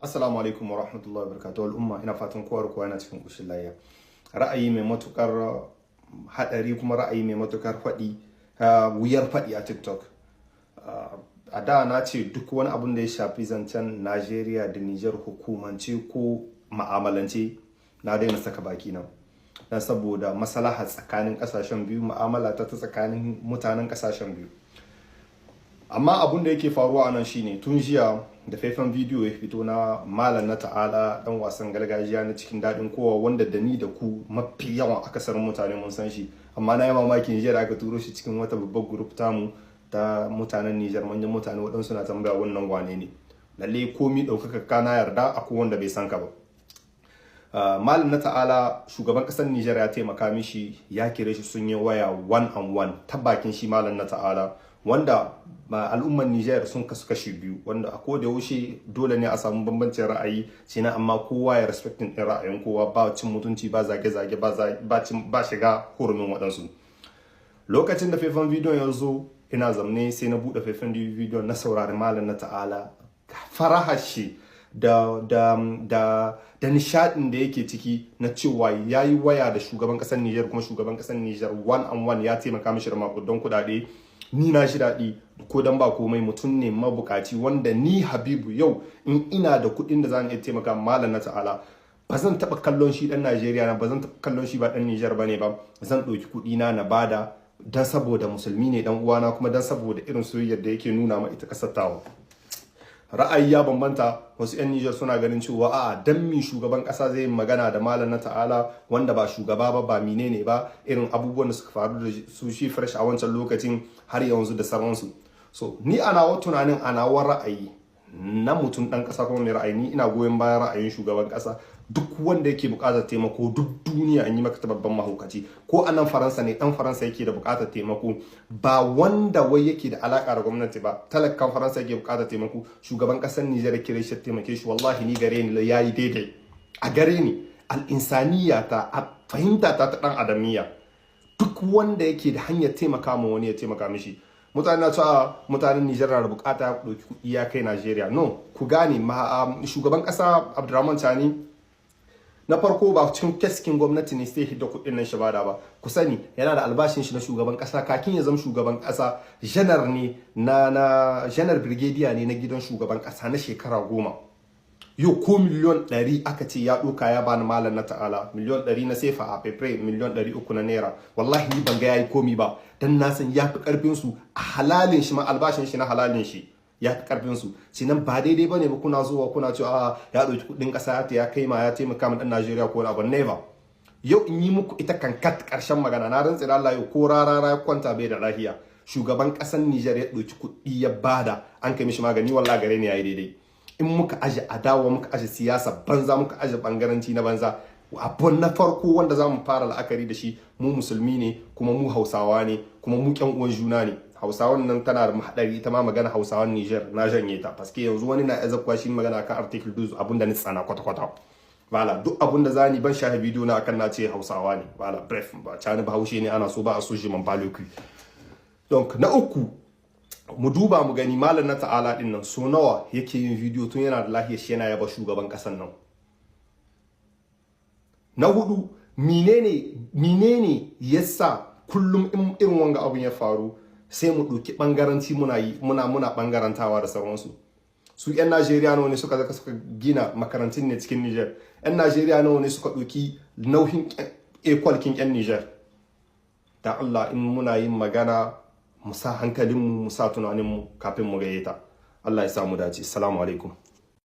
Assalamu alaikum wa rahmatullahi wa barakatuhu. Al'umma, ina fatan kowa da kowa yana cikin ƙoshin lafiya. Ra'ayi mai matukar haɗari kuma ra'ayi mai matukar faɗi, wuyar faɗi a TikTok. A da na ce duk wani abun da ya shafi zancen Najeriya da Niger, hukumance ko ma'amalance, na daina saka baki nan. Dan saboda maslaha tsakanin ƙasashen biyu, ma'amala ta tsakanin mutanen ƙasashen biyu. Amma abun da yake faruwa a nan shine, tun jiya da faifan bidiyo ya fito na Malam na Ta'ala, dan wasan gargajiya na cikin Daɗin Kowa, wanda da ni da ku, mafi yawan akasarin mutane mun san shi. Amma na yi mamakin jiya da aka turo shi cikin wata babbar group tamu ta mutanen Nijar, manyan mutane, waɗansu na tambaya wannan wane ne. Lalle komi ɗaukaka ka, na yarda akwai wanda bai san ka ba. Malam na Ta'ala, shugaban ƙasar Nijar ya taimaka mishi, ya kire shi, sun yi waya one on one, ta bakin shi Malam na Ta'ala, wanda al'ummar Nijar sun kasu kashi biyu, wanda a koda yaushe dole ne a samu bambancin ra'ayi na, amma kowa ya respecting din ra'ayin kowa, ba cin mutunci, ba zage-zage, ba shiga hurumin waɗansu. Lokacin da faifan bidiyon ya zo, ina zamne, sai na buɗe faifan bidiyon, na saurari Malam na Ta'ala, farahar shi da nishadin da yake ciki na cewa ya yi waya da shugaban ƙasar Nijar, kuma shugaban ƙasar Nijar one on one ya taimaka mishi da makudan kuɗaɗe. Ni na shi daɗi, ko dan ba komai mutum ne mabukaci, wanda ni Habibu yau in ina da kuɗin da zan iya taimaka Malam na Ta'ala, ba zan taɓa kallon shi ɗan Najeriya na, ba zan taɓa kallon shi ba ɗan Nijar bane ba. Zan ɗauki kuɗi na na bada, dan saboda musulmi ne dan uwana, kuma dan saboda irin soyayyar da yake nuna ma ita ƙasar tawa. Ra'ayi ya bambanta. Wasu 'yan Nijar suna ganin cewa a'a, dan mi shugaban kasa zai magana da Malam na Ta'ala, wanda ba shugaba ba, ba menene ba, irin abubuwan da suka faru da su shi fresh a wancan lokacin har yanzu da sauransu. So ni a nawa tunanin, a nawa ra'ayi na mutum dan kasa kuma mai ra'ayi, ni ina goyon bayan ra'ayin shugaban kasa. Duk wanda yake buƙatar taimako duk duniya, an yi maka ta babban mahaukaci, ko a nan Faransa ne, dan Faransa yake da buƙatar taimako, ba wanda wai yake da alaka da gwamnati ba, talakan Faransa yake buƙatar taimako, shugaban ƙasar Nijar kire shi, taimake shi, wallahi ni gare ni yayi daidai. A gare ni, al'insaniya ta, a fahimta ta ta dan adamiyya, duk wanda yake da hanyar taimaka ma wani, ya taimaka mishi. Mutane na cewa mutanen Nijar na da bukata, ya ɗauki kuɗi ya kai Najeriya. No, ku gane ma, shugaban ƙasa Abdurrahman Chani, na farko ba cikin keskin gwamnati ne sai hidda kuɗin nan shi bada ba. Ku sani yana da albashin shi na shugaban ƙasa. Kakin ya zama shugaban ƙasa, janar ne na janar brigadier ne na gidan shugaban ƙasa na shekara 10. Yau ko miliyon 100 aka ce ya ɗauka ya bani Malam na Ta'ala, miliyon 100 na sefa, à peu près miliyon 300 na naira, wallahi ni ban ga yayi komi ba, dan na san ya fi karfin su a halalin shi ma, albashin shi na halalin shi ya fi karfin su. Sinan ba daidai bane ba kuna zuwa kuna cewa ya ɗauki kuɗin ƙasa ya kai ma, ya taimaka ma ɗan Najeriya ko abu. Never. Yau in yi muku ita kankat ƙarshen magana, na rantse da Allah, yau ko rarara ya kwanta bai da lafiya, shugaban ƙasar Nijar ya ɗauki kuɗi ya bada an kai mishi magani, wallahi gare ni yayi daidai. In muka aje adawa, muka aje siyasa banza, muka aje bangaranci na banza, abu na farko wanda za mu fara la'akari da shi, mu musulmi ne, kuma mu Hausawa ne, kuma mu kyan uwan juna ne. Hausawan nan tana da haɗari ita ma. Magana Hausawan Niger na janye ta, paske yanzu wani na zakwa shi magana kan article 12, abun da ni tsana kwata kwata. Voilà, duk abun da zani ban shafe bidiyo na akan na ce Hausawa ne. Voilà, bref, ba cani Bahaushe ne, ana so ba a so shi, man baloku. Donc na uku, mu duba mu gani, Malam na Ta'ala din nan, so nawa yake yin bidiyo tun yana da lahiyar shi yana yaba shugaban kasan nan? Na hudu, menene yasa kullum in irin wanga abun ya faru sai mu ɗauki ɓangaranci, muna yi muna ɓangarantawa da sauransu? Su 'yan Najeriya nawa ne suka zaka suka gina makarantun ne cikin Niger? 'Yan Najeriya nawa ne suka ɗauki nauyin ekwalkin 'yan Niger? Da Allah, in muna yin magana, mu sa hankalinmu, mu sa tunaninmu kafin mu gaye ta. Allah ya sa mu dace. Assalamu alaikum.